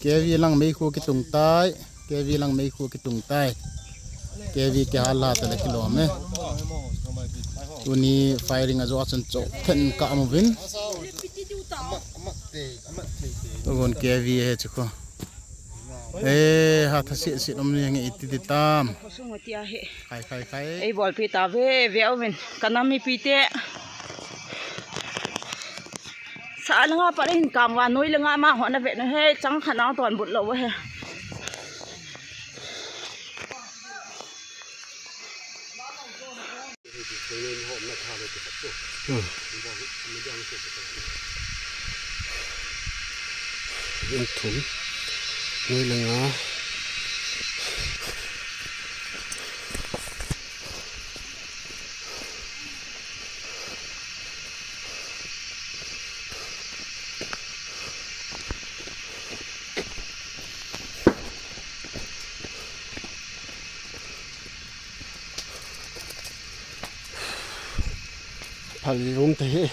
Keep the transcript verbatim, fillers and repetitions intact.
K V lang meikhu kitung tai. K V lang meikhu kitung tai. K V kihal la tale kilom e. Tuni firing ajo a chun cho then ka amu vin. Tugon K V he chu ko. E, ha tha sit sit om ni nge iti ti tam. Khai, khai, khai. Ei bolpi ta ve, ve uvin. Ka nam mipi te. Sa langa pa le hin kam va noi langa ma hon a ve na he, chang khan ang ton but lo he. Hmm. In thum. Noi langa. Phal rum te hi.